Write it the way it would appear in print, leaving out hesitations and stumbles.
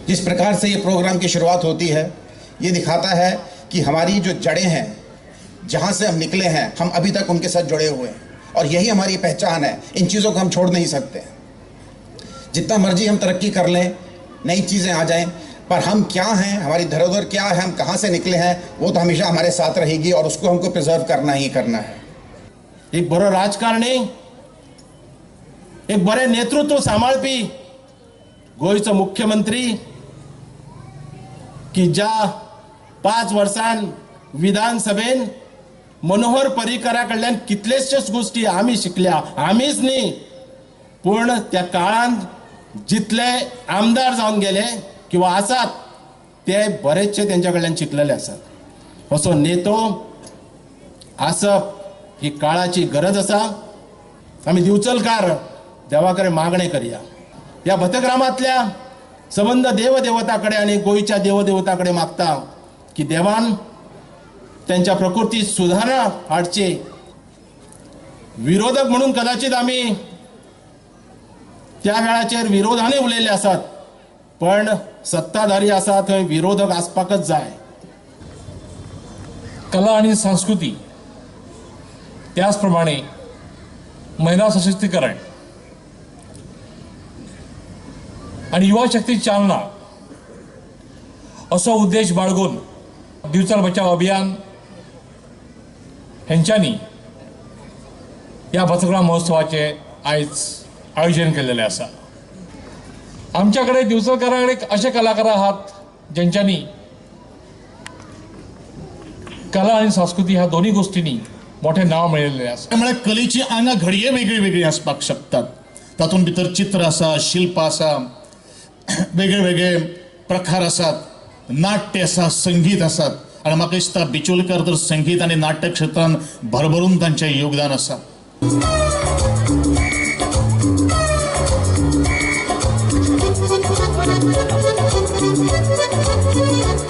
जिस प्रकार से ये प्रोग्राम की शुरुआत होती है, ये दिखाता है कि हमारी जो जड़ें हैं, जहाँ से हम निकले हैं, हम अभी तक उनके साथ जुड़े हुए हैं और यही हमारी पहचान है। इन चीज़ों को हम छोड़ नहीं सकते। जितना मर्जी हम तरक्की कर लें, नई चीज़ें आ जाएं, पर हम क्या हैं, हमारी धरोहर क्या है, हम कहाँ से निकले हैं, वो तो हमेशा हमारे साथ रहेगी और उसको हमको प्रिजर्व करना ही करना है। एक बरो राजकारणी, एक बरें नेतृत्व सांबाळपी गोंयचो मुख्यमंत्री की ज्या 5 वर्सां विधानसभेन मनोहर पर्रीकरा कडल्यान कितलेशेच गोश्टी आमी शिकल्या, आमीच न्ही पूण त्या काळांत जितले आमदार जावन गेले किंवा आसात ते बरेचशे तेंच्या कडल्यान शिकलेले आसात। असो नेतो आसप ही काळाची गरज आसा। आमी दिवचलकार देवा कडेन मागणें करया, ह्या भतग्रामांतल्या सबंद देवदेवता कडेन आनी गोंयच्या देवदेवता कडेन मागता की देवान त्यांच्या प्रकृतीत सुधारणा हाडची। विरोधक म्हणून कदाचित आमी त्या वेळाचेर विरोधाने उलयल्ले आसात, पण सत्ताधारी आसा थंय विरोधक आसपाकच जाय। कला आणि संस्कृती, त्याचप्रमाणे महिला सशक्तीकरण आणि युवा शक्ती चालना असो उद्देश बाळगून दिवचल बचाव अभियान हेंच्यांनी ह्या भतग्राम महोत्सवाचे आयज आयोजन केलेलें आसा। आमच्या कडेन दिवचलकारा कडेन अशे कलाकार आहात जेंच्यांनी कला आनी संस्कृती ह्या दोन्ही गोष्टींनी मोठें नांव मेळयल्लें आसा। त्यामुळे कलेची आंगां घडये वेगळी वेगळी आसपाक शकतात। तातूंत भितर चित्र आसा, शिल्प आसा, वेगळे वेगळे प्रकार आसात, नाट्य आसा, संगीत आसात। आनी म्हाका दिसता बिचोलकर तर संगीत आनी नाट्य क्षेत्रान भरभरून तांचें योगदान आसा। Thank you.